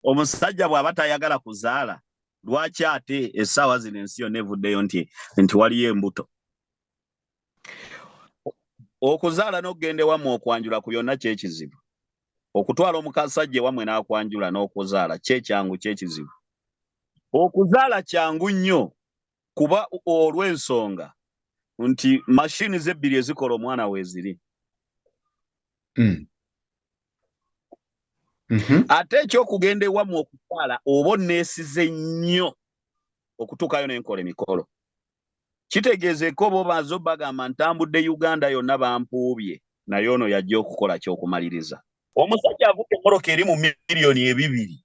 Omusajja bw'aba tayagala kuzaala, lwaki ate essaawa zino ensi yonna evuddeyo nti waliyo embuto? Okuzaala n'okugenda ewammwe okwanjula ku byonna kyekizibu. Okutwala omukasajja ewammwe n'akwanjula n'okuzaala kyekyangu kyekizibu. Okuzaala kyangu nnyo kuba olw'ensonga nti mashini zebbiri ezikola omwana weeziri. Ate ekyokugenda ewammwe okuzaala oba onneesize nnyo okutuukayo n'enkola emikolo. Kitegeeza eko oba obaze obagamba ntambudde Uganda yonna bampuubye, naye ono yajja okukola ky'okumaliriza. Omusajja avuga emmoroka eri mu 2 miliyoni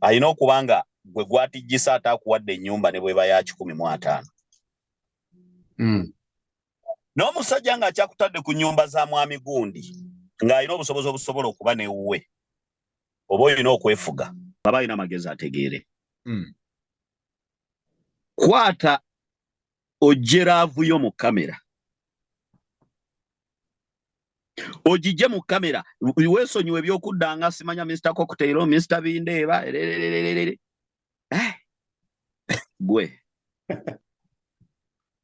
alina okuba nga gwe gwatijjisa ate akuwadde ennyumba ne bweba ya 150. N'omusajja ng'akyakutadde ku nnyumba za mwami gundi ng'alina obusobozi obusobola okuba newuwe, oba olina okwefuga, aba alina amagezi ategeere. Kwata ojje love yo mu kamera, ogijje mu kamera, weesonyiwe ebyokuddanga simanya Mr Cocktail, Mr Bindeeba ererererere. Eh, gwe.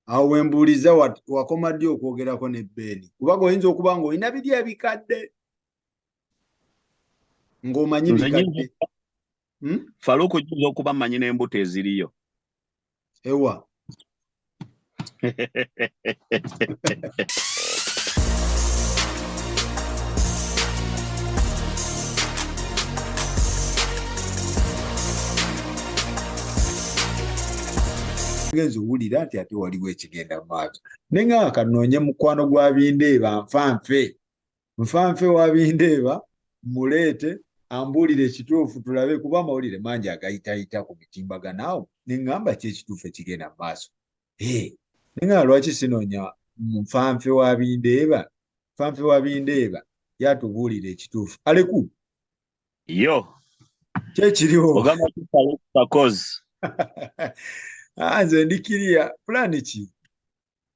Awo wembuuliza, wakoma ddi okwogerako ne Beeni? Kubanga oyinza okuba ng'olina biri ebikadde ng'omanyi Nze bikadde. Faluku, nyinza okuba mmanyi n'embuto eziriyo. Ewa. Genza owulira nti ate waliwo ekigenda mu maaso, naye nga kanoonye mukwano gwa Bindeeba, nfanfe nfanfe wa Bindeeba, muleete ambuulire ekituufu tulabe, kuba amawulire mangi agayitayita ku mitimbagano awo, ne ŋŋamba ki ekituufu ekigenda mu maaso. Naye nga lwaki sinoonya nfanfe wa Bindeeba? Nfanfe wa Bindeeba yatubuulira ekituufu. Aleku. Yo. Kyekiriwo. Ogamba ki, Faluku Sakozi? Ah, nze ndi kiriya. Pulaani ki?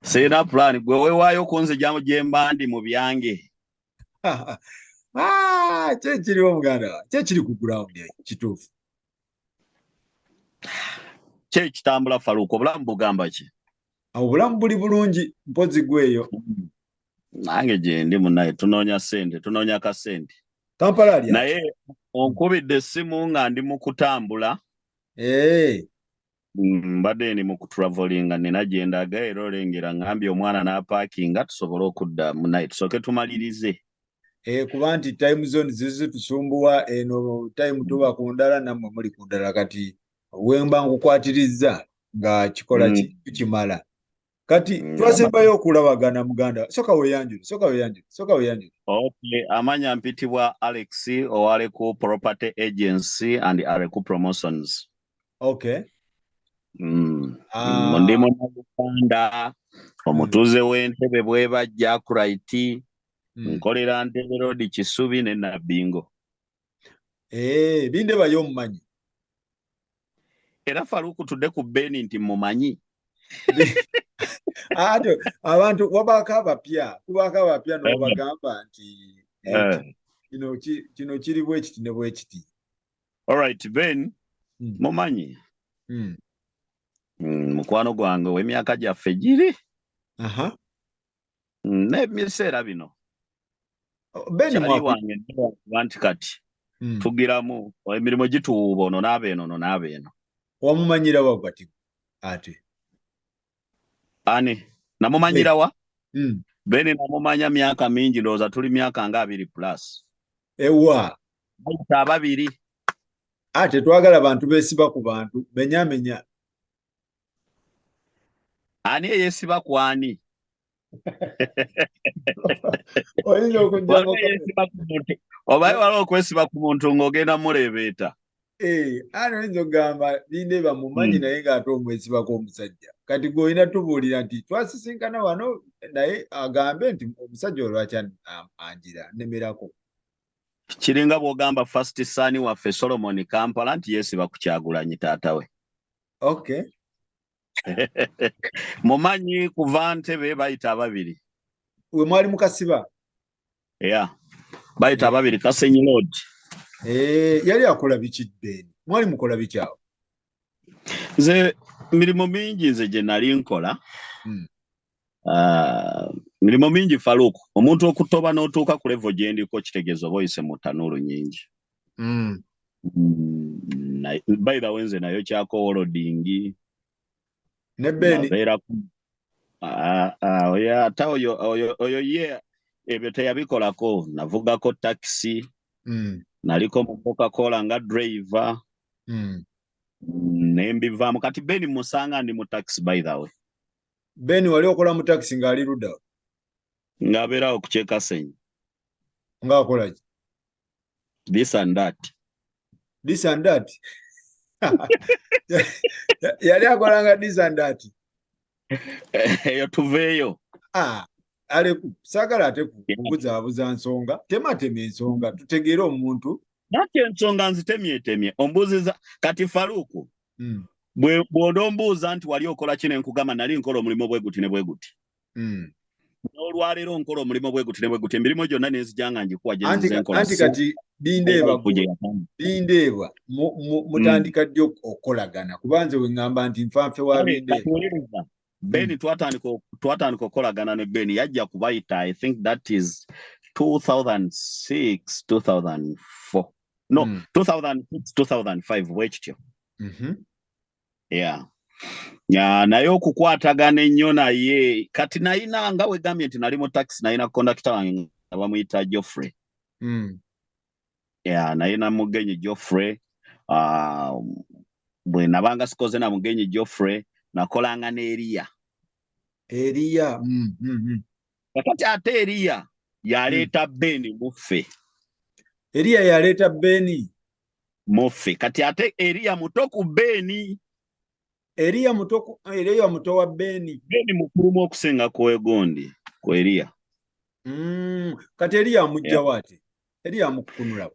Sirina pulaani. Gwe weewaayo kunzija gye mba ndi mu byange. Ah, kyekiriwo muganda wa, kyekiri ku ground kituufu? Ki ekitambula, Faluku? Obulamu bugamba ki? Obulamu buli bulungi, mpozi gweeyo. Nange gyendi munaye, tunoonya ssente, tunoonya kasente. Kampala ali. Naye onkubidde essimu nga ndi mu kutambula. Mbadde ndi mu kutravelinga, nina gye ndaga, era olengera ngambye omwana n'apaakinga tusobole okudda munaye, tusooke tumalirize. Eh, kuba nti time zone zizitusumbuwa, eno time tuba ku ndala, nammwe muli ku ndala. Kati wemba nkukwatirizza nga kikola ki tukimala kati. Twasembayo okulabagana muganda, soka weeyanjule, soka weeyanjule, soka weeyanjule. Okay, amanya mpitibwa Alex owaleku Property Agency and Aleku Promotions. Ah. Ndi munnayuganda omutuuze w'Entebe bwebajja Akright. Nkolera Ntebe Road, Kisubi ne Nabbingo. Eh, Bindeeba omumanyi? Era Faluku, tudde ku Beni nti mumanyi. Ate abantu wabaako abapya, kubaako abapya n'obagamba nti eh, kino kiri bwe kiti ne bwe kiti. Alright, Ben mumanyi. Mukwano gwange ow'emyaka gyaffe giri. N'ebiseera bino Oh, Ben kyali wange kuba nti kati tugiramu emirimu gituwuuba, ono n'aba eno, ono n'aba eno. Wamumanyira wa kati ate? Ani namumanyira wa? Beni namumanya myaka mingi, ndowooza tuli myaka nga 20 plus. Ewa. Bayita ababiri. Ate twagala bantu beesiba ku bantu, menyamenya. Ani eyeesiba ku ani? Oyinza okujjanga Waliwo eyeesiba ku muntu, obaye waliwo okwesiba ku muntu ng'ogenda muleebeeta. Eh, ani oyinza okugamba Bindeeba mumanyi, naye ng'ate omwesibako omusajja. Kati gwe olina tubuulira nti twasisinkana wano, naye agambe nti omusajja olwaki anjira nnemerako. Kiringa bw'ogamba first son waffe Solomon Kampala nti yeesiba ku Kyagulanyi taata we. Mumanyi kuva Ntebe, bayita ababiri. We mwali mukasiba. Yeah. Bayita ababiri Kasenyi Road. Yali akola biki Ben? Mwali mukola biki awo? Nze mirimu mingi nze gye nali nkola. Mirimu mingi, Faluku. Omuntu okutoba n'otuuka ku level gye ndiko kitegeeza oba oyise mu tanuulu nyingi. By the way, nze nayo kyako welding. Ne Ben? Nabeeraku. Oyo ate oyo ye ebyo teyabikolako. Navugako takisi. Naliko mu Coca-Cola nga driver. Nembivaamu. Kati Ben musanga ndi mu taxi, by the way. Ben wali okola mu taxi ng'ali ludda? Ng'abeerawo ku Kyekasenyi. Ng'akola ki? This and that. This and that. Yali akolanga this and that. Eyo tuveeyo. Ah, aleku saagala ate kubuzaabuza nsonga, tematema ensonga tutegeere omuntu. Nati ensonga nzitemyetemye, ombuuziza kati, Faluku. Bw'onombuuza nti wali okola ki, nenkugamba nali nkola omulimu bwe guti ne bwe guti. N'olwaleero nkola omulimu bwe guti ne bwe guti, emirimu gyonna nenzija nga ngikuwa gye nzize nkola. Anti kati Bindeeba, Bindeeba, mutandika ddi okukolagana? Kuba nze we ŋŋamba nti nfanfe wa Bindeeba. Ben, twatandika okukolagana ne Ben yajja kubayita, I think that is 2006, 2004, no, 2006, 2005, bwe kityo. Yeah. Ya, naye okukwatagana ennyo naye kati nayina nga wegambye nti nali mu taxi, nayina kondakita wange nga bamuyita Joffrey. Yeah, nayina mugenyi Joffrey. Bwe nabanga sikoze na mugenyi Joffrey, nakolanga ne Eriya. Eriya. Kakati ate Eriya yaleeta Ben muffe. Eriya yaleeta Beni. Muffe. Kati ate Eriya muto ku Beni. Eriya muto, Eriya muto wa Beni. Beni mukulumu okusinga ku egundi ku Eriya. Kati Eriya amugjawo ate Eriya amukukunula.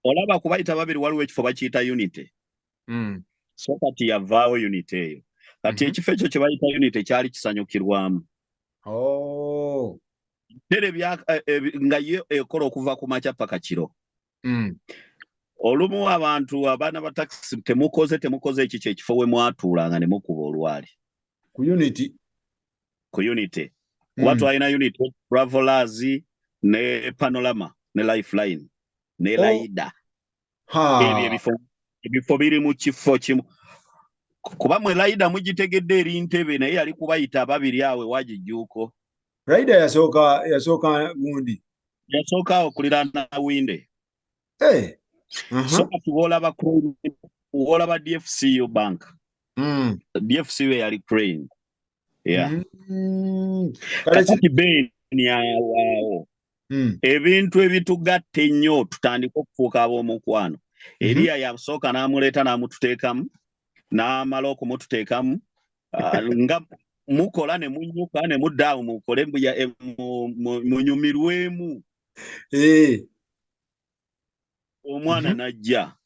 Olaba kubayita babiri waliwo ekifo bakiyita Unity. So kati yavaawo Unity eyo kati. Ekifo ekyo kye bayita Unity kyali kisanyukirwamu. Oh. Tere nga ye ekola okuva ku makya paka kiro. Olumu abantu abaana ba takisi temukoze ekikyo, ekifo we mwatuulanga ne mukuba olwali. Ku Unity. Ku Unity, kuba twalina Unity, Travelers ne Panorama ne Lifeline ne Oh. Laida. Ha. Ebyo ebifo biri mu kifo kimu, kuba mwe Laida mugitegedde eri Ntebe, naye yali kubayita ababiri awo ewagijjuuko. Laida yasooka gundi. Yasooka awo kuliraana Winde. Hey. So kati woolaba Crane, woolaba DFCU Bank. DFCU yali Crane, yeah. Kale Kakati Ben awo awo ebintu ebitugatta ennyo tutandike okufuuka ab'omukwano. Eriya yasooka n'amuleeta n'amututeekamu, n'amala okumututeekamu, nga mukola ne munyuka ne mudda awo mukole munyumirwemu. Omwana n'ajja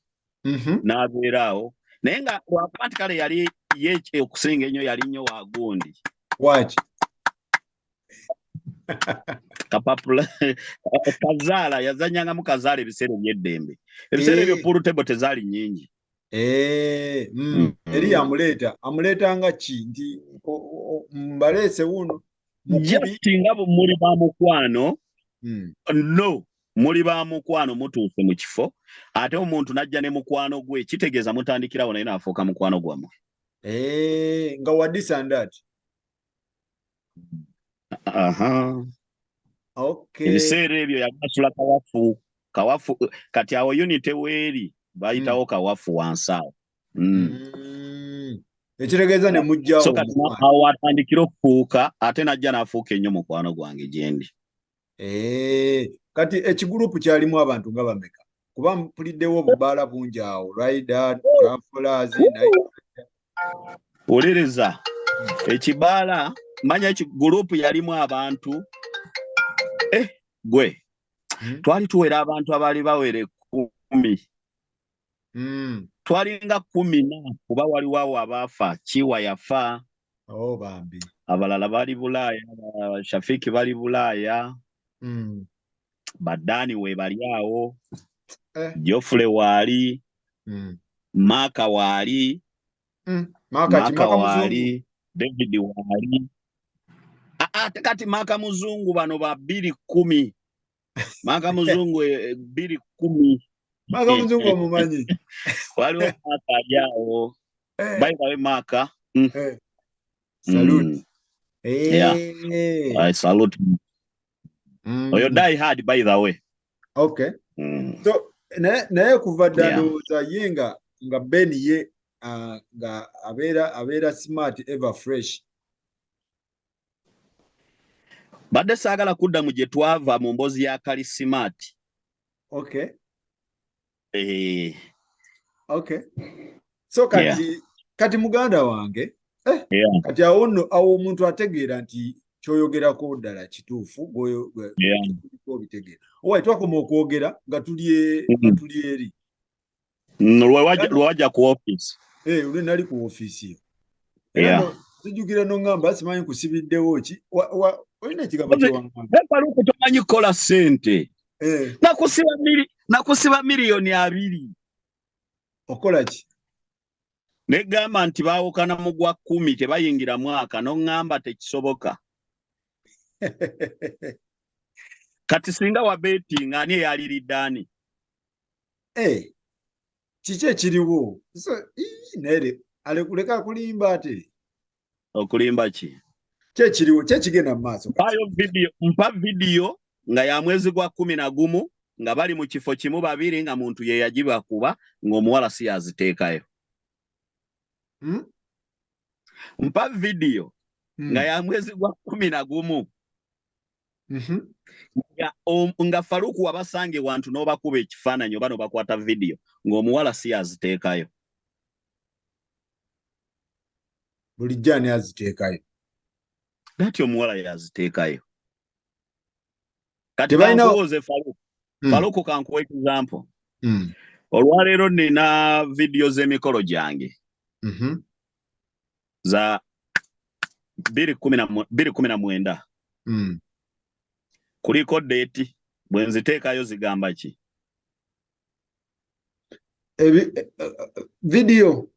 n'abeera awo, naye nga lwakuba nti kale yali ye okusinga ennyo yali nnyo wagundi. Waki? Kapapula kazaala, yazanyangamu kazaala ebiseera ebyeddembe, ebiseera ebyo pool table tezaali nnyingi. Eri amuleeta nga ki nti mbaleese wuno mukubi. Just nga muli ba mukwano. No, muli ba mukwano, mutuuse mu kifo ate omuntu n'ajja ne mukwano gwe, kitegeeza mutandikirawo naye n'afuuka mukwano gwammwe. Eh, nga wa this and that. Aha. Okay. Ebiseera ebyo yali asula Kawafu. Kawafu, kati awo Unity weeri bayitawo Kawafu wansi awo. Ekitegeeza ne mujjawo So kati omukwano. awo atandikira okufuuka, ate n'ajja n'afuuka ennyo mukwano gwange gyendi. Eh, kati ekigurupu kyalimu abantu nga bameka? Kuba mpuliddewo obubaala bungi awo, Rider, Travelers. Wuliriza, ekibaala manya gurupu yalimu abantu, gwe twali tuwera abantu abaali bawera 10. Twalinga 14, kuba waliwo awo abaafa, Kiwa yafa. Oh, bambi. Abalala bali Bulaaya, Shafiki bali Bulaaya. Baddaani weebali awo, Jofule waali, Maaka waali, Maaka waali, David waali. Ate kati Maaka Muzungu bano ba 210. Maaka Muzungu 210. Maaka Muzungu omumanyi? Waliwo Maaka ali awo. By the way, Maaka. Salute. Yeah. I salute. Oyo die hard, by the way. Okay. So naye kuva dda ndowooza ye nga Ben ye nga abeera smart, ever fresh. Badde saagala kudda mu gye twava mu mboozi ya Kali Smart. Okay. Okay. So kati muganda wange, kati awo nno awo omuntu ategeera nti kyoyogerako ddala kituufu, obitegeera. Owaye twakoma okwogera nga tuli eri. Lwewajja ku office. Lwe nali ku office yo. Nzijukira n'oŋŋamba simanyi nkusibiddewo ki? Olina ekigambo kye waŋŋamba? Faluku tomanyi kukola ssente. Nakusiba miliyoni 20. Okola ki? Negamba nti baawukana mu gwa 10 tebayingira mwaka, n'oŋŋamba tekisoboka. Kati singa wabeetinga ani eyaliridde ani? Kiki ekiriwo? So, naye alekuleka kulimba ate. Okulimba ki? Ki ekiriwo? Ki ekigenda mu maaso kati? Mpayo video, mpa video nga ya mwezi gwa 11 nga bali mu kifo kimu babiri nga muntu ye yagibakuba ng'omuwala si yaziteekayo. Mpa video nga ya mwezi gwa 11. Nga Faluku wabasange wantu n'obakuba ekifaananyi oba n'obakwata video ng'omuwala si yaziteekayo. Bulijjo ani aziteekayo? Kati omuwala yaziteekayo. Kati kankubuuze Faluku. Faluku kankuwa example. Olwaleero nina video z'emikolo gyange. Za 2019. Kuliko date bwe nziteekayo zigamba ki? Video.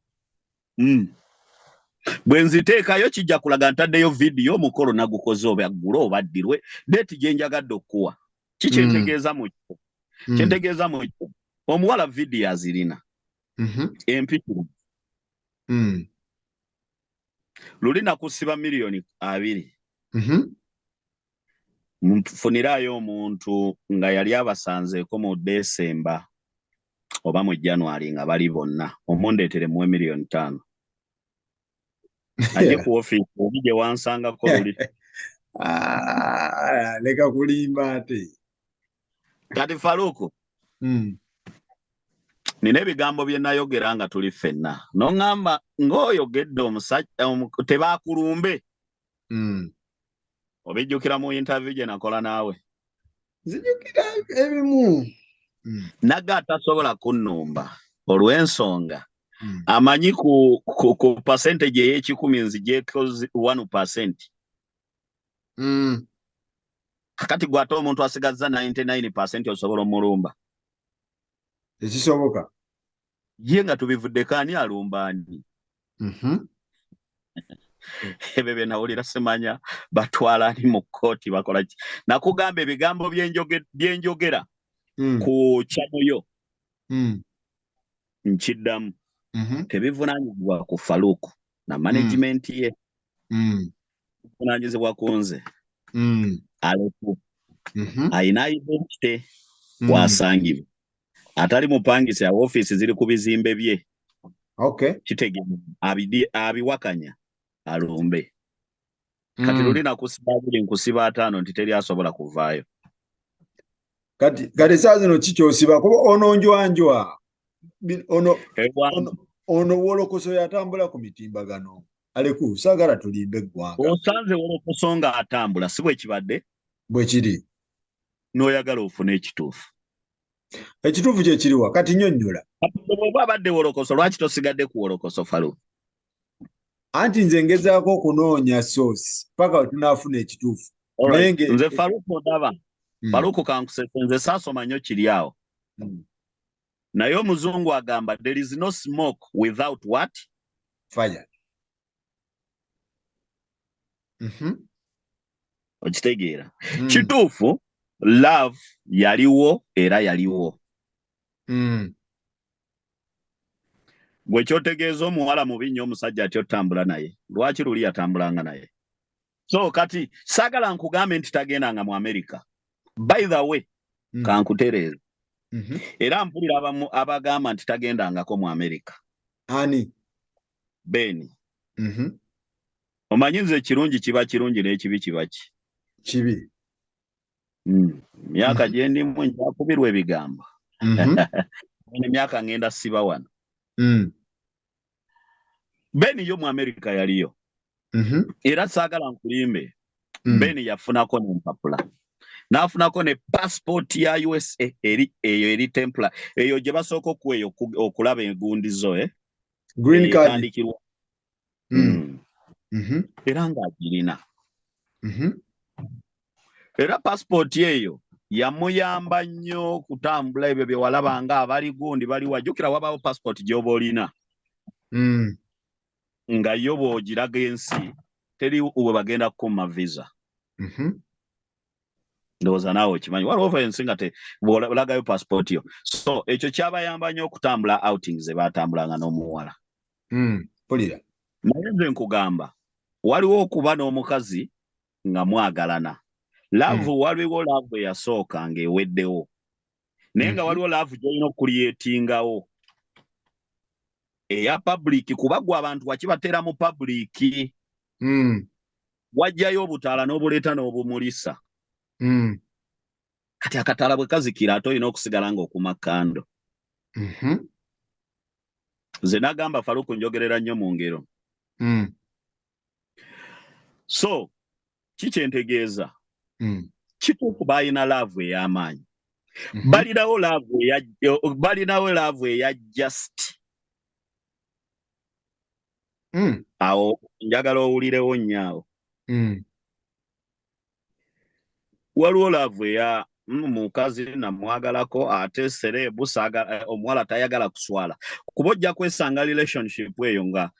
Bwe nziteekayo kijja kulaga ntaddeyo video omukolo nagukoze oba ggulo oba ddirwe date gye njagadde okuwa. Ki kyentegeeza mu kyo? Kyentegeeza mu kyo. Omuwala video azirina. Empitirivu. Luli nakusiba miliyoni 20. Nfunirayo omuntu nga yali abasanzeeko mu December oba mu January nga bali bonna, omundeetere muwe miliyoni 5. Ajje ku ofiisi oli gye wansangako luli. Leka kulimba ate. Kati Faluku, nina ebigambo bye nayogera nga tuli ffenna. N'oŋŋamba ng'oyogedde omusajja tebaakulumbe. Obijjukira mu interview gye nakola naawe? Nzijukira ebimu. Nagga atasobola kunnumba olw'ensonga amanyi ku percentage ey'ekikumi nzigyeko 1%. Kakati gwe ate omuntu asigazza 99% osobola omulumba? Tekisoboka. Ye nga tubivuddeko ani alumba ani? Ebyo bye nawulira simanya batwala ani mu kkooti bakola ki. Nakugamba ebigambo bye njogera ku kyamuyo nkiddamu. Tebivunaanyizibwa ku Faluku na management ye. Bivunaanyizibwa ku nze. Aleku ayina identity wasangibwa. Atali mupangisa ya ofiisi ziri ku bizimbe bye. Kitegeeza abiwakanya alumbe. Kati luli nakusiba 20 nkusiba 50 nti teri asobola kuvaayo. Kati essaawa zino ki ky'osiba? Kuba ono njwanjwa. Ono wolokoso yatambula ku mitimbagano. Aleku saagala tulimbe eggwanga. Osanze wolokoso ng'atambula si bwe kibadde? Bwe kiri. N'oyagala ofune ekituufu. Ekituufu kye kiriwa? Kati nnyonnyola. Kati bw'oba abadde wolokoso lwaki tosigadde ku wolokoso Falu? Anti nze ngezaako okunoonya source paka we tunaafuna ekituufu. Nze Faluku ondaba. Faluku, kankusese, nze saasoma nnyo kiri awo. Naye omuzungu agamba, "There is no smoke without what?" Fire. Mhm. Okitegeera? Mm. Kituufu, love yaliwo era yaliwo. Gwe kyotegeeza, omuwala mubi nnyo, omusajja atya otambula naye? Lwaki luli yatambulanga naye? So kati saagala nkugambe nti tagendanga mu America. By the way, kankutereeza. Era mpulira abamu abagamba nti tagendangako mu America. Ani? Ben. Omanyi nze ekirungi kiba kirungi n'ekibi kiba ki? Kibi. Myaka gye ndimu njakubirwa ebigambo. Emyaka ngenda siba wano. Ben yo mu America yaliyo. Era saagala nkulimbe. Ben yafunako n'empapula, n'afunako ne passport ya USA eri eyo eri templa eyo gye basooka okuwa okulaba egundi zo, eh? Green card. Etandikirwa. Era ng'agirina. Era passport eyo yamuyamba nnyo okutambula ebyo bye walabanga abali gundi bali wajjukira wabaawo passport gy'oba olina nga yo bw'ogiraga ensi teri we bagenda kukumma visa. Ndowooza naawe okimanyi, waliwo ova ensi nga bw'olagayo passport yo. So ekyo kyabayamba nnyo okutambula outing ze baatambulanga n'omuwala. Mpulira. Naye nze nkugamba, waliwo okuba n'omukazi nga mwagalana, love. Waliwo love eyasooka ng'eweddewo, naye nga waliwo love gy'olina okucreatingawo eya public, kuba gwe abantu wakibateera mu public. Wajjayo obutaala n'obuleeta n'obumulisa. Kati akataala bwe kazikira, ate olina okusigala ng'okuma candle. Nze nagamba Faluku, njogerera nnyo mu ngero. So kikyentegeeza, kituufu balina love ey'amaanyi. Balinawo love eya just. Awo njagala owulirewo nnyo awo. Waliwo love eya mukazi namwagalako, ate celeb omuwala tayagala kuswala, kuba ojja kwesanga relationship eyo nga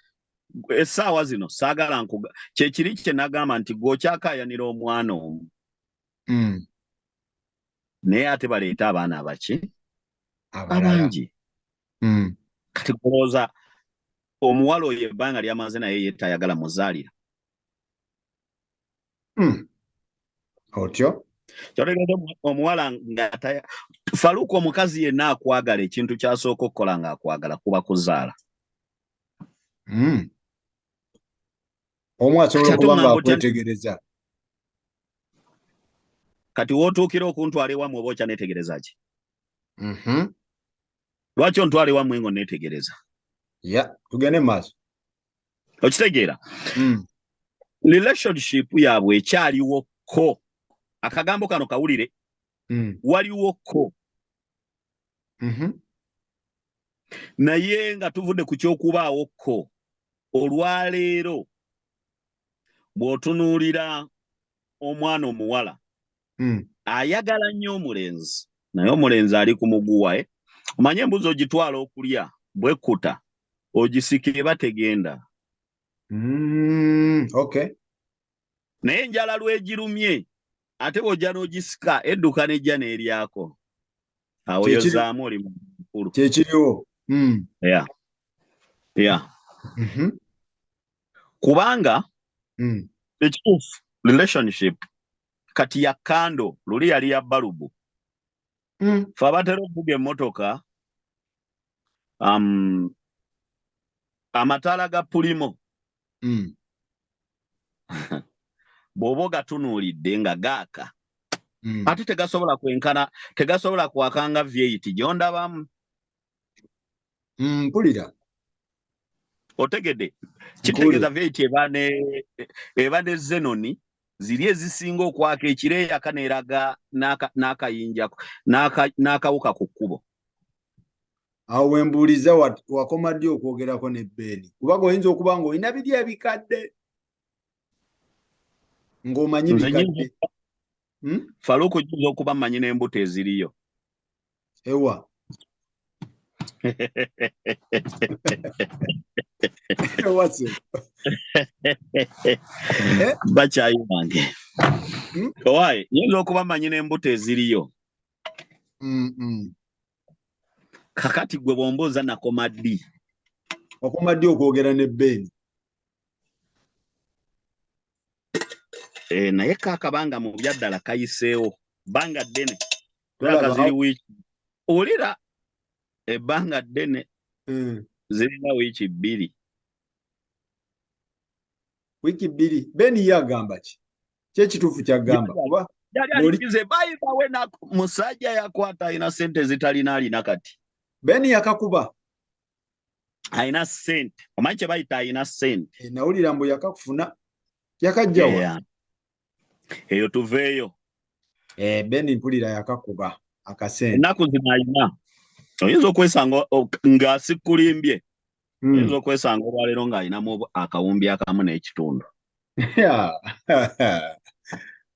essaawa zino saagala nkuga kyekiri kye nagamba nti gweokyakaayanira omwana omu, naye ate baleete abaana abaki? Abalala. Abangi. Kati kulowooza omuwala oyo ebbanga lyamaze naye ye tayagala muzaalira. Otyo. Kyotegeeza omuwala nga Faluuka, omukazi yenna akwagala, ekintu kyasooka okukola ng'akwagala kuba kuzaala. Omu asobola Kati ate okuba nga oŋŋamba otya akwetegereza. Kati w'otuukira okuntwala ewammwe, oba okyaneetegereza ki? Mhm. Lwaki ontwala ewammwe nga onneetegereza? Ya, tugende mu maaso. Okitegeera? Mm. Relationship yaabwe ekyaliwo ko akagambo kano kawulire. Waliwo ko. Naye nga tuvudde ku kyokubaawo ko, olwaleero bw'otunuulira omwana omuwala, ayagala nnyo omulenzi, naye omulenzi ali ku muguwa, eh? Omanye embuzi ogitwala okulya, bwekkuta ogisika eba tegenda. Naye enjala lwegirumye, ate bw'ojja n'ogisika edduka n'ejja n'eryako awo. Yozaamu oli mukulu. Kyekiriwo. Yeah. Kubanga ekituufu, relationship kati ya candle, luli yali ya balubu. Fe abatera okuvuga emmotoka, amataala ga Premio, bw'oba ogatunuulidde nga gaaka, ate tegasobola kwenkana, tegasobola kwaka nga V8 gyondabamu. Mpulira. Otegedde? Kitegeeza V8 eba ne xenon ziri ezisinga okwaka ekiro, eyaka n'eraga n'akayinjako n'akawuka ku kkubo. Awo wembuuliza, wakoma ddi okwogerako ne Beeni? Kubanga oyinza okuba ng'olina biri ebikadde ng'omanyi Nze bikadde. Faluku, nyinza okuba mmanyi n'embuto eziriyo. Ewa ewa se. Eh? Bakyayi wange. Owaaye, nyinza okuba mmanyi n'embuto eziriyo. Kakati gwe bw'ombuuza nakoma ddi? Okoma ddi okwogera ne Ben? Eh, naye kaakabanga mu byaddala kayiseewo bbanga ddene. Tolaba Ziri wiiki, owulira ebbanga ddene. Zirina wiiki 2. Wiiki 2. Ben ye agamba ki? Ki ekituufu ky'agamba? Kuba Yali alikize bayibawe na musajja yakwata, alina ssente zitalina alina kati. Ben yakakuba. Alina ssente, omanyi kye bayita alina ssente. Eh, nawulira mbu yakakufuna. Yakajjawa? Yeah. Eyo tuveeyo. Eh, Ben mpulira yakakuba akasente. Ennaku zino alina. Oyinza okwesanga nga sikulimbye. Oyinza okwesanga olwaleero ng'alinamu akawumbi akamu n'ekitundu.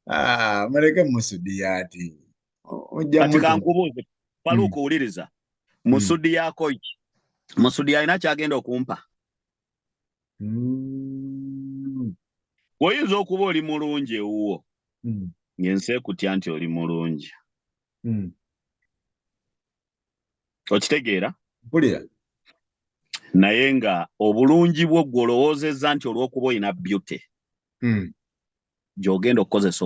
Ah, muleke musudiyaati. Ojja Kati mutu. kankubuuze, Faluku, wuliriza. Musudi yako ki? Musudi alina ky'agenda okumpa. Oyinza okuba oli mulungi ewuwo. Ng'ensi ekutya nti oli mulungi. Okitegeera? Mpulira. Naye nga obulungi bwo ggwe olowoozezza nti olw'okuba olina beauty gy'ogenda okukozesa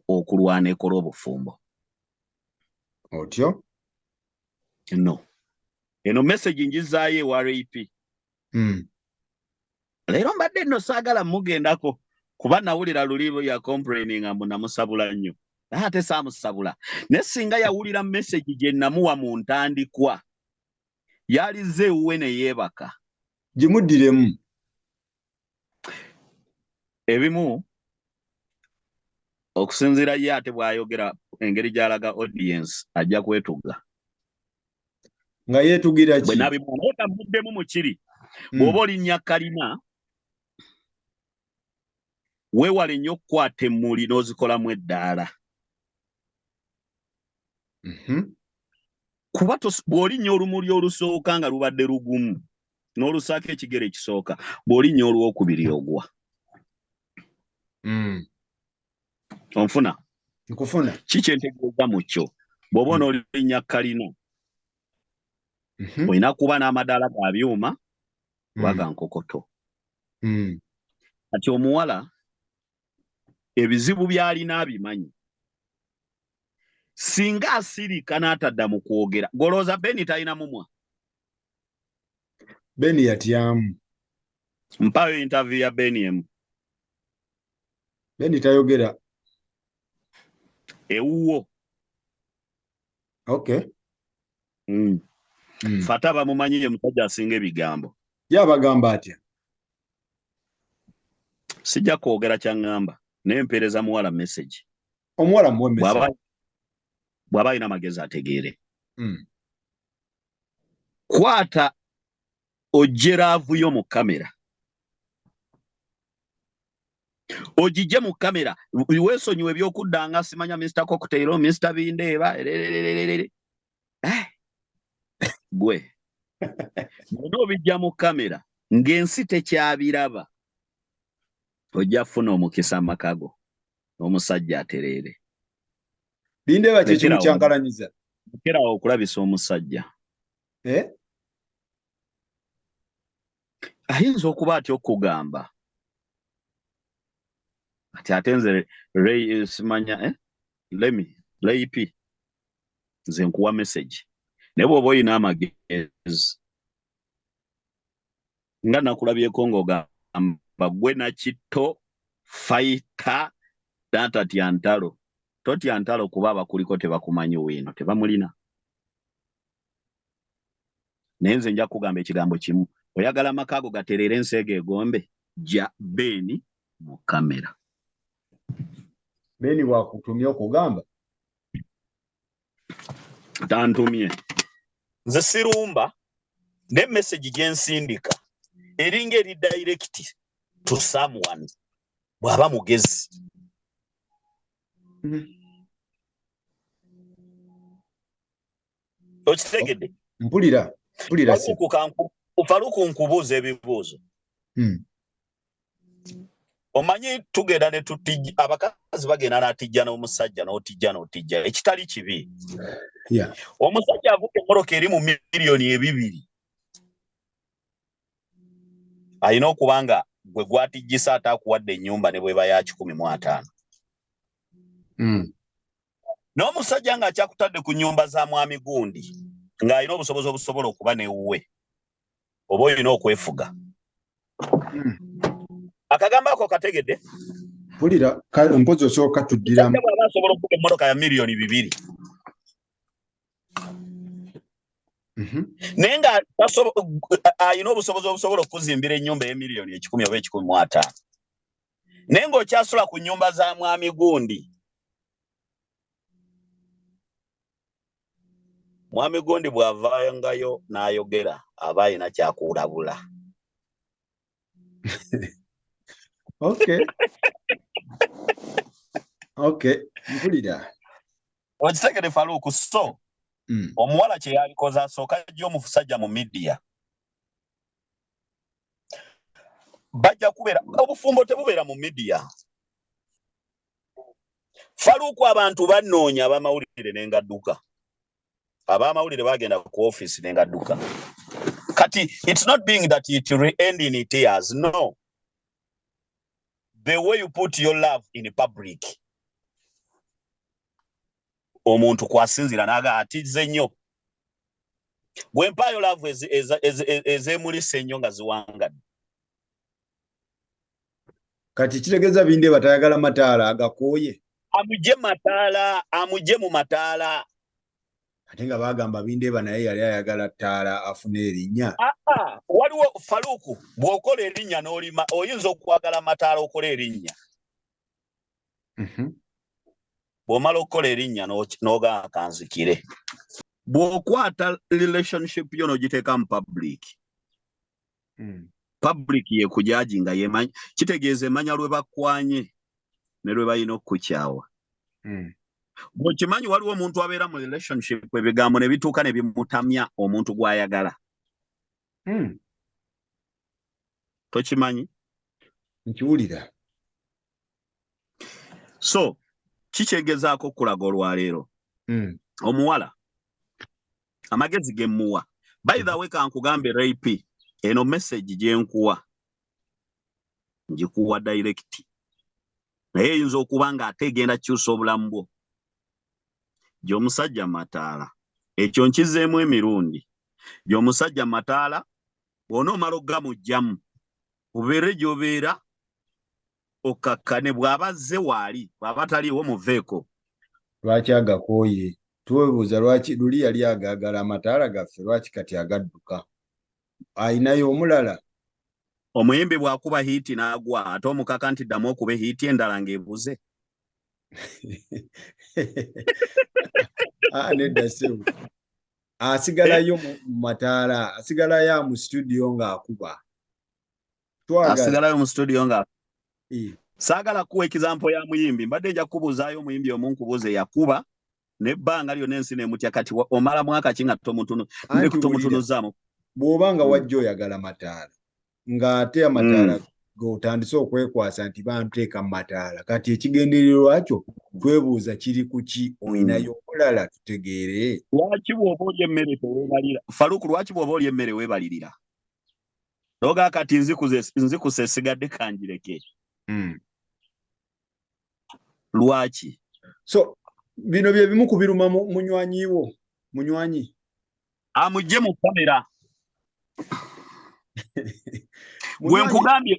okulwana ekola obufumbo. Otyo? No. Eno message njizaayo ewa RAP. Leero mbadde nno saagala mugendako kuba nawulira luli ya complaining mbu namusabula nnyo. Naye ate saamusabula. Naye singa yawulira message gye namuwa mu ntandikwa, yalizze ewuwe ne yeebaka. Gimuddiremu. Ebimu okusinziira ye ate bw'ayogera engeri gy'alaga audience ajja kwetuga. Nga yeetugira ki? Bwe nabimuwa, naye kamuddemu mu kiri. Bw'oba olinnya kalina, weewale nnyo okukwata emmuli n'ozikolamu eddaala. Kuba bw'olinnya olumuli olusooka nga lubadde lugumu, n'olusaako ekigere ekisooka, bw'olinnya olwokubiri ogwa. Onfuna? Nkufuna. Ki kye ntegeeza mu kyo? Bw'oba onoolinnya kalina, olina kuba n'amadaala ga byuma oba ga nkokoto. Kati omuwala ebizibu by'alina abimanyi. Singa asirika n'atadda mu kwogera, golooza Beni talina mumwa. Beni yatyamu. Mpaayo interview ya Beni emu. Beni tayogera. Ewuwo. Okay. Fata bamumanyi ye musajja asinga ebigambo. Ye abagamba atya? Sijja kwogera kyaŋŋamba, naye mpeereza muwala message. Omuwala muwe message. Bw'aba alina amagezi ategeere. Kwata ojje love yo mu kamera. Ogijje mu kamera, weesonyiwe ebyokuddanga simanya Mr. Cocktail, Mr. Bindeeba, ererererere. Gwe. Bw'oba obijja mu kamera, ng'ensi tekyabiraba, ojja kufuna omukisa amaka go n'omusajja atereere. Bindeeba kye kimu kyankalanyiza. Lekerawo okulabisa omusajja. Ayinza okuba atya okugamba. Ati ate nze Ray simanya, Lemi, Ray P. Nze nkuwa message. Naye bw'oba olina amagezi, nga nakulabyeko ng'ogamba gwe nakitto fighter n'atatya ntalo. Totya ntalo kuba abakuliko tebakumanyi wiino, tebamulina. Naye nze nja kugamba ekigambo kimu. Oyagala amaka ago gatereere ensi ego egombe, jja Beni mu kamera. Beni bw'akutumye okugamba? Tantumye. Nze sirumba, ne message gye nsindika eringa eri direct to someone bw'aba mugezi. Okitegedde? Mpulira, mpulira. Faluku, nkubuuza ebibuuzo. Omanyi tugenda ne tutijja, abakazi bagenda n'atijja n'omusajja, n'otijja n'otijja, ekitali kibi. Omusajja avuga emmotoka eri mu miliyoni 2, alina okuba nga gwe gwatijjisa ate akuwadde ennyumba ne bweba ya 150. N'omusajja ng'akyakutadde ku nnyumba za mwami gundi, ng'alina obusobozi obusobola okuba newuwe, oba olina okwefuga. Akagambo ako kategedde? Mpulira, mpozi osooka tuddiramu. Bw'aba asobola okuvuga emmotoka ya miliyoni 2, naye nga alina obusobozi obusobola okuzimbira ennyumba ey'emiliyoni 100 oba 150, naye ng'okyasula ku nnyumba za mwami gundi, mwami gundi bw'avangayo n'ayogera, aba alina kyakulabula. Okay, mpulira. Okitegere, Faluuku? So omuwala kye yalikoze, asooka ajja omusajja mu media, bajja kubeera. Obufumbo tebubeera mu media, Faluuku. Abantu banoonya abamawulire nengadduka, abamawulire bagenda ku office nengadduka. Kati it's not being that it will end in tears, no. The way you put your love in public, omuntu kwasinzira naga atizze nnyo. Bwe mpaayo love ezemulisa ennyo nga ziwangadde. Kati kitegeeza Bindeeba tayagala mataala, agakooye? Amugye mataala, amugye mu mataala. Ate nga bagamba Bindeeba naye yali ayagala ttaala afune erinnya. Aa, waliwo, Faluuku, bw'okola erinnya n'olima, oyinza okwagala mataala okola erinnya. Bw'omala okukola erinnya n'ogamba kanzikire. Bw'okwata relationship yo n'ogiteeka mu public, public yekujaji nga yemanyi, kitegeeza emanya lwe bakwanye ne lwe balina okukukyawa. Bw'okimanyi, waliwo omuntu abeera mu relationship, ebigambo ne bituuka ne bimutamya omuntu gw'ayagala. Tokimanyi? Nkiwulira. So kikyegezaako okulaga olwaleero, omuwala amagezi ge mmuwa, by the way, kankugambe rape eno, message gye nkuwa ngikuwa direct, naye eyinza okuba ng'ate egenda kukyusa obulamu bwo. Gy'omusajja mataala, ekyo nkizeemu emirundi. Gy'omusajja mataala, bw'onoomala okugamuggyamu, obeere gy'obeera, okkakkane. Bw'aba azze waali, bw'aba taliiwo muveeko. Lwaki agakooye? Twebuuza lwaki luli yali agaagala amataala gaffe, lwaki kati agadduka? Ayinayo omulala? Omuyimbi bw'akuba hit n'agwa, ate omukaka nti ddamu okuba hit endala ng'ebuze. Ah, nedda ssebo, asigalayo mu mataala, asigalayo mu studio ng'akuba. Twagala Asigalayo mu studio nga Eh. Saagala kuwa example ya muyimbi, mbadde nja kukubuuzaayo omuyimbi omu, nkubuuze yakuba nebbanga lyonna ensi nemutya, kati omala mwaka ki nga Anti wulira, tomutunuzaamu? Bw'oba nga wajja oyagala mataala, ng'ate amataala g'otandise okwekwasa nti banteeka mu mataala, kati ekigendererwa kyo twebuuza kiri ku ki? Oyinayo omulala? Tutegeere. Lwaki bw'oba olya emmere teweebalira, Faluku? Lwaki bw'oba olya emmere weebalirira nogaa kati nzikuse esigadde kanjireke? Lwaki? So bino bye bimu ku biruma munywanyi wo, munywanyi. Amugye mu kamera gwe. Munywanyi. Nkugambye,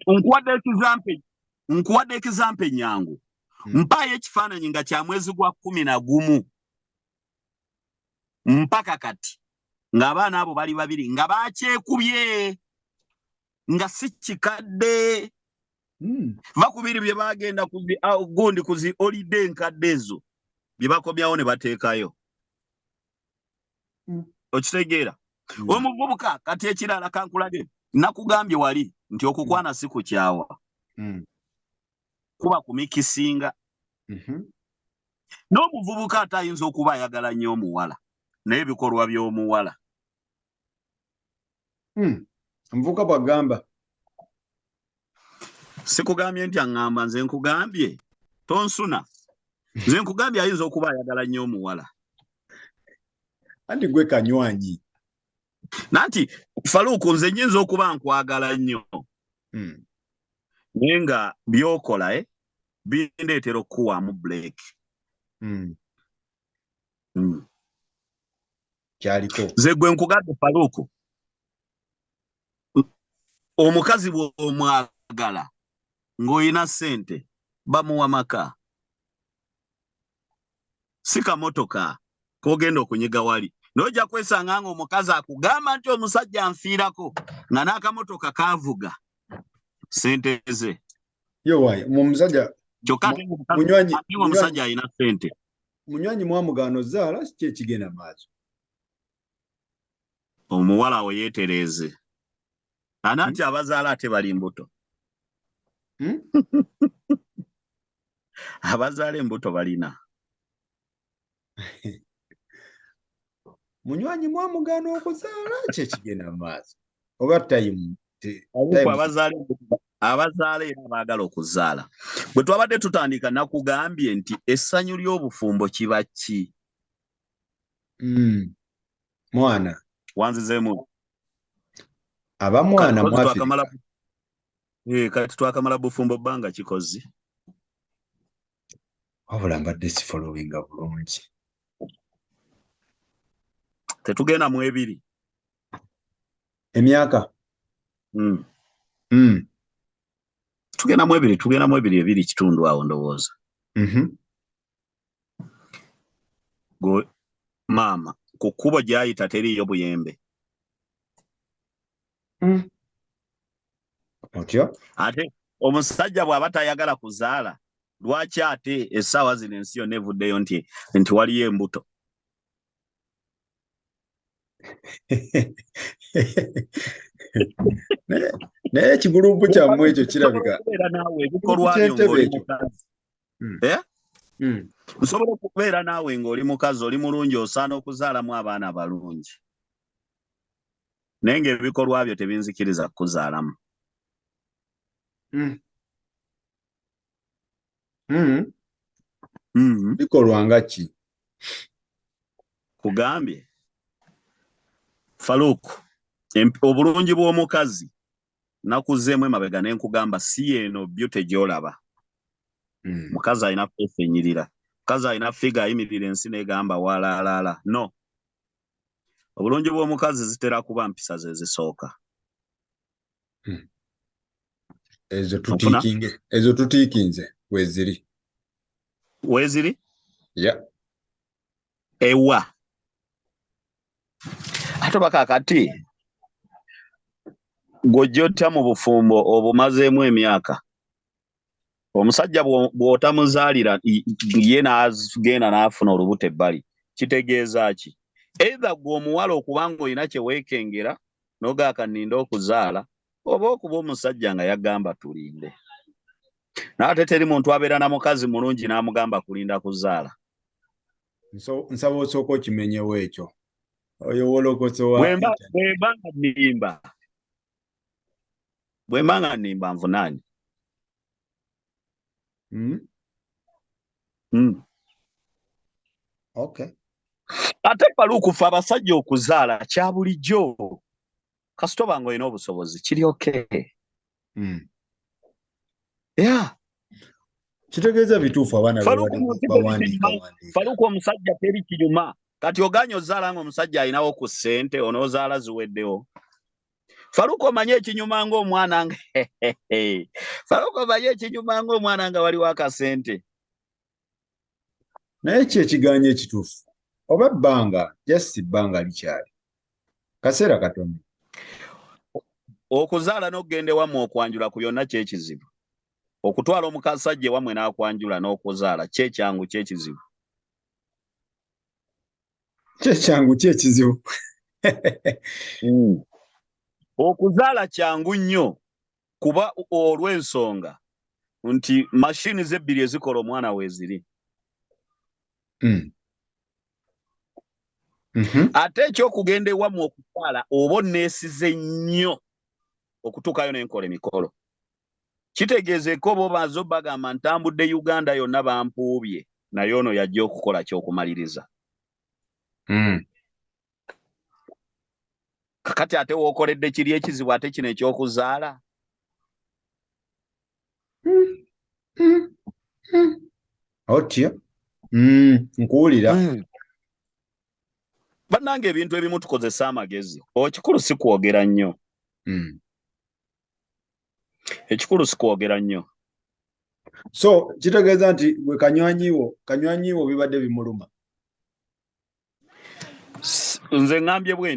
nkuwadde example enyangu. Mpaayo ekifaananyi nga kya mwezi gwa 11 mpaka kati, ng'abaana abo bali babiri nga bakyekubye, nga si kikadde. Bakubiri bye bagenda kuzi gundi kuzi olidde enkadde ezo bye bakomyawo ne bateekayo. Okitegeera? Omuvubuka kati ekirala kankulage, nakugambye wali nti okukwana si kukyawa, kuba kumikisinga. N'omuvubuka ate ayinza okuba ayagala nnyo omuwala. N'ebikolwa by'omuwala. Omuvubuka bw'agamba. Sikugambye nti aŋŋamba, nze nkugambye tonsuna. Nze nkugambye ayinza okuba ayagala nnyo omuwala. Anti gwe kanywanyi. Nanti Faluuku, nze nnyinza okuba nkwagala nnyo, naye nga by'okola bindeetera okukuwaamu break. Kyaliko. Nze gwe nkugambye Faluuku, omukazi bw'omwagala ng'olina ssente, bamuwa maka, si kamotoka k'ogenda okunyiga wali. Naye ojja kwesanga nga omukazi akugamba nti omusajja nfiirako, nga n'akamotoka kaavuga ssente ze. Yo waayi mu musajja. Kyokka ate Munywanyi. ate ng'omusajja alina ssente. Munywanyi mwamugaana ozaala, ki ekigenda maaso? Omuwala we yeetereeze ana nti abazaala ate bali mbuto. Abazaala embuto balina. Munywanyi mwamugaana okuzaala, ki ekigenda mu maaso? Oba time Abuku abazaala era abaagala okuzaala. Bwe twabadde tutandika, nakugambye nti essanyu ly'obufumbo kiba ki? Mwana. Wanzizeemu. Aba mwana Kati mu twakamala Afirika. Kati twakamala bufumbo bbanga kikozi. Wabula mbadde sifollowinga bulungi. Tetugenda mu 2. Emyaka? Tugenda mu 2, tugenda mu 2 2.5 awo ndowooza. Go maama ku kkubo gy'ayita teriiyo buyembe. Otyo? Ate omusajja bw'aba tayagala kuzaala, lwaki ate essaawa zino ensi yonna evuddeyo nti waliyo embuto? Naye ekigulumpu kyammwe ekyo kirabika. Nsobola okubeera naawe ebikolwa byo Ky'entebe ng'oli ekyo. mukazi. Eh? Nsobola okubeera naawe ng'oli mukazi, oli mulungi, osaana okuzaalamu abaana abalungi, naye ng'ebikolwa byo tebinzikiriza kukuzaalamu. Bikolwa nga ki? Kugambye Faluku, obulungi bw'omukazi nakuzeemu emabega ne nkugamba si yeeno beauty gy'olaba. Mukazi alina face enyirira, mukazi alina figure ayimirira ensi n'egamba walaalaala. No, obulungi bw'omukazi zitera kuba mpisa ze zisooka. Ezo Onfuna? tutiikinge, ezo tutiikinze weeziri. Weeziri? Yeah. Ewa ate oba kaakati gw'ojja otya mu bufumbo obumazeemu emyaka, omusajja bw'otamuzaalira, ye n'agenda n'afuna olubuto ebbali, kitegeeza ki? Either gwe omuwala okuba ng'olina kye weekengera n'ogaaka nninde okuzaala, oba okuba omusajja nga yagamba tulinde. Naye ate teri muntu abeera na mukazi mulungi n'amugamba kulinda kuzaala. Nsaba osooka okimenyewo ekyo. Oyo wolokoso wa internet. Bwemba nga nnimba, bwemba nga nnimba nvunaanye. Okay. Ate Faluku, ffe abasajja okuzaala kya bulijjo, kasita oba ng'olina obusobozi kiri okay. Yeah. Kitegeeza bituufu abaana Faluku, babadde mu bawandiika nsi wandiika. Faluku, omusajja teri kinyuma. Kati oganye ozaala ng'omusajja alinawo ku ssente, onoozaala ziweddewo. Faluku, omanye ekinyuma ng'omwana nga Faluku, omanye ekinyuma ng'omwana nga waliwo akasente. Naye ki ekiganye ekituufu? Oba bbanga, just bbanga likyali. Kaseera katono. Okuzaala n'okugenda ewammwe okwanjula ku byonna kyekizibu. Okutwala omusajja ewammwe n'akwanjula n'okuzaala kyekyangu kyekizibu. Kyekyangu kyekizibu. Okuzaala kyangu nnyo kuba olw'ensonga nti mashini zebbiri ezikola omwana weeziri. Ate ekyokugenda ewammwe okukyala, oba onneesize nnyo okutuukayo n'enkola emikolo. Kitegeeza eko oba obanze obagamba ntambudde Uganda yonna bampuubye, naye ono yajja okukola kyokumaliriza. Kakati ate wookoledde kiri ekizibu, ate kino ekyokuzaala. Otyo, nkuwulira. Bannange, ebintu ebimu tukozesa amagezi. Ekikulu si kwogera nnyo. Ekikulu si kwogera nnyo. So kitegeeza nti gwe kanywanyiwo bibadde bimuluma. Nze ŋŋambye bwe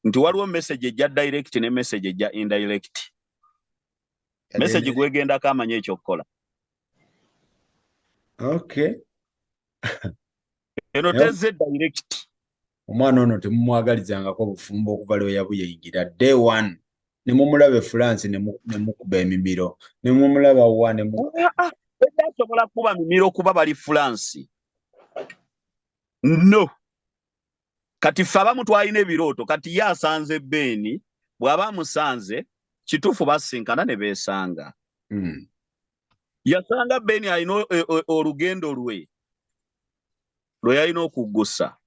nti waliwo message ejja direct ne message ejja indirect. Message gwegendako amanye ekyokukola. Eno tezze direct. Omwana ono temumwagalizangako bufumbo okuva lwe yabuyingira day one, ne mumulaba e France ne mukuba emimiro, ne mumulaba wa ne ah, ah, asobola kuba mimiro kuba bali France? No. Kati ffe abamu twalina ebirooto. Kati ye asanze Beeni, bw'aba amusanze kituufu, basinkana ne beesanga. Yasanga Beeni alina olugendo lwe lwe yalina okuggusa.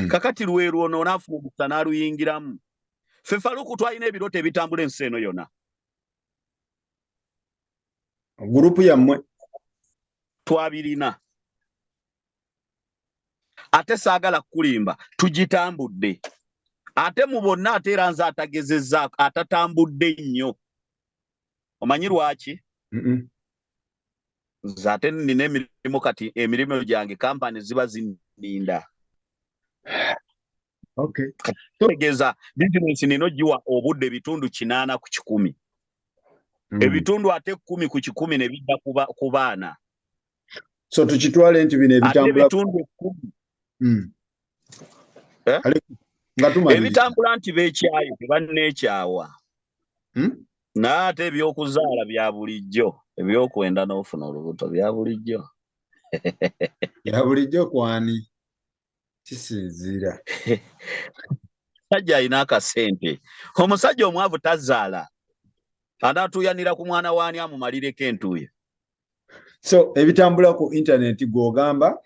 Kakati lwe lwono onaafuna omukisa n'aluyingiramu. Ffe Faluku twalina ebirooto ebitambula ensi eno yonna. Group yammwe. Twabirina, ate saagala kukulimba, tugitambudde. Ate mu bonna, ate era nze atagezezzaako, atatambudde nnyo. Omanyi lwaki? Nze ate nina emirimu. Kati emirimu gyange, kampani ziba zinninda. Tegeeza bizinesi nina ogiwa obudde ebitundu 80%. Ebitundu ate 10% ne bidda ku baana. So tukitwale nti bino Ate ebitambula ebitundu 10 Eh? Nga tumaliriza. Ebitambula nti beekyaye, tebanneekyawa. Naye ate ebyokuzaala bya bulijjo, ebyokwenda n'ofuna olubuto bya bulijjo. Ya bulijjo kwani? Kisinziira. Omusajja alina akasente. Omusajja omwavu tazaala, anaatuuyanira ku mwana waani amumalireko entuuyo? So ebitambula ku internet gw'ogamba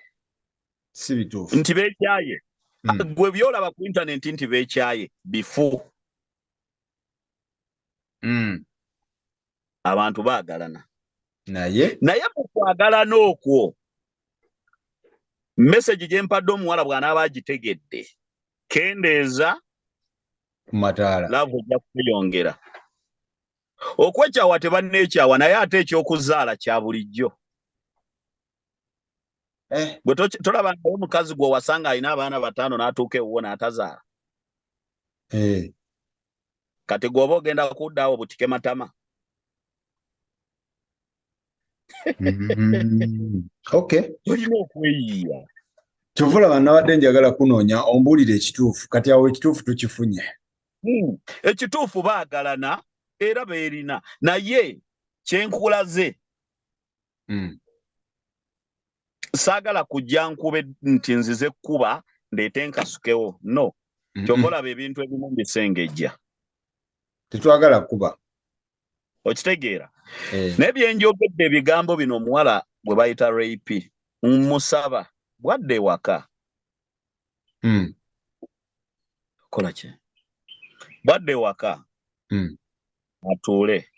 si bituufu? Nti beekyaye. Gwe byolaba ku internet nti beekyaye bifu. Abantu baagalana. Naye Naye mu kwagalana okwo, message gye mpadde omuwala, bw'anaaba agitegedde, kendeeza ku mataala. Love ejja kweyongera. Okwekyawa tebanneekyawa, naye ate ekyokuzaala kya bulijjo. Gwe tolabangayo omukazi gwe wasanga alina abaana bataano n'atuuka ewuwo n'atazaala? Eh. Kati gwe oba ogenda kuddaawo butike matama. Olina okweyiya. Kyova olaba nabadde njagala kunoonya ombuulire ekituufu. Kati awo ekituufu tukifunye. Ekituufu baagalana era beerina, naye kyenkulaze, saagala kujja nkube nti nzize kkuba ndeete nkasukewo, no. Kyova olaba ebintu ebimu mbisengejja. Tetwagala kuba. Okitegeera? Eh. Naye byenjogedde, ebigambo bino, omuwala gwe bayita Rape, musaba bwadde ewaka. Kola ki? Bwadde ewaka, atuule,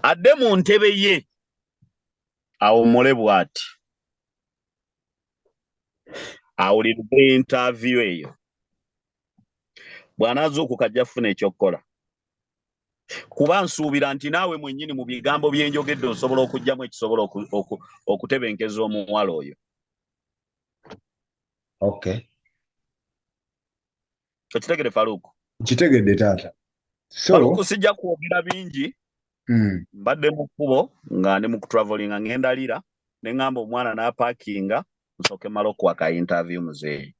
adde mu ntebe ye, awummule bw'ati, awulirize interview eyo. Bw'anaazuukuka ajja kufuna ekyokukola, kuba nsuubira nti naawe mwennyini mu bigambo byenjogedde osobola okuggyamu ekisobola okutebenkeza omuwala oyo. Okitegere, Faluuku? Nkitegedde, taata. So Faluuku, sijja kwogera bingi. Mbadde mu kkubo nga ndi mu kutravelinga, ngenda Lira, ne ŋŋamba omwana n'apaakinga nsooke mala okuwa ka interview muzeeyi.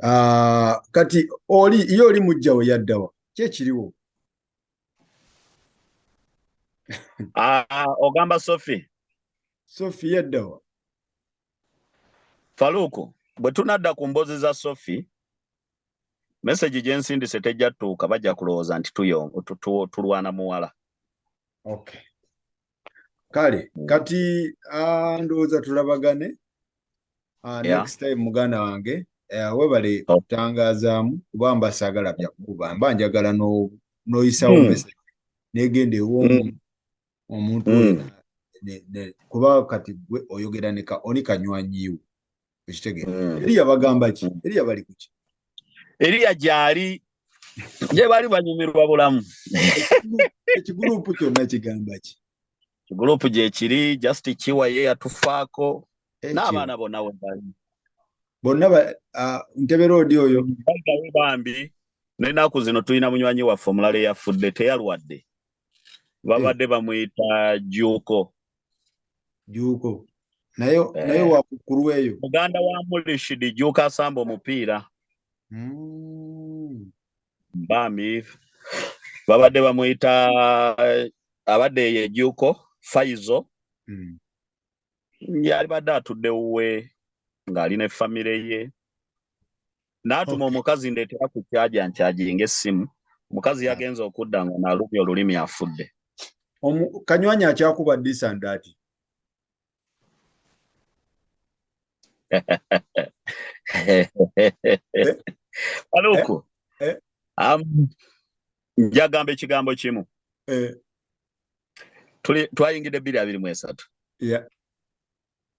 Ah, kati oli ye oli mujja we yaddawa? Ki ekiriwo? Ah, ogamba Sophie? Sophie yaddawa? Faluuku, bwe tunadda ku mboozi za Sophie. Message gye nsindise tejja tuuka, bajja kulowooza nti tulwana muwala. Okay. Kale kati ndowooza tulabagane next time, muganda wange. Webale kutangazaamu, kuba mba saagala byakuba, mba njagala n'oyisawo message negenda ew'omuntu omuntu oyo, kuba kati gwe oyogera ne oni kanywanyiwo, ekitegeera. Eriya bagamba ki? Eriya bali kuki? Eriya gyali, gye bali banyumirwa bulamu. Ekigurupu kyonna kigamba ki? Kigurupu gyekiri, just kiwa ye yatufaako n'abaana bonna we bali. Bonna Ntebe Road oyo. Bambi, n'ennaku zino tulina munywanyi waffe omulala eyafudde, teyalwadde, babadde bamuyita Juuko. Juuko naye naye wakukulu eyo. Muganda wa Mulishidi Juuko asamba omupiira. Bambi, babadde bamuyita, abadde eyo Ejuuko Faizo. Yali badde atudde wuwe ng'alina efamire ye, n'atuma omukazi, "Ndeetera ku kyaja nkyajinga essimu." Omukazi yagenza okudda nga naalubya olulimi, afudde. Kanywanyi akyakuba this and that? Faluku, njagamba ekigambo kimu. Twayingidde 2023.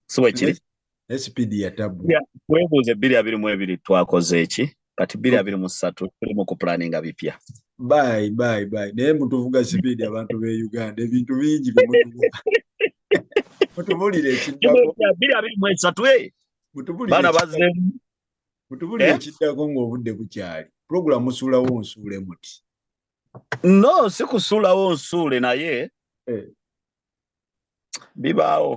Si bwe kiri? SPD ya tabu. Weebuuze, 2022 twakoze eki? Kati 2023 tuli mu kupulaninga bipya. Bye bye bye. Naye mutuvuga sipiidi, abantu b'e Uganda, ebintu bingi byemutuvuga. Mutubulire ekiddako. 2023. Baana bazzeemu. Mutubulire ekiddako ng'obudde bukyali. Puroguramu musuulawo nsuule muti? No, si kusuulawo nsuule, naye bibaawo.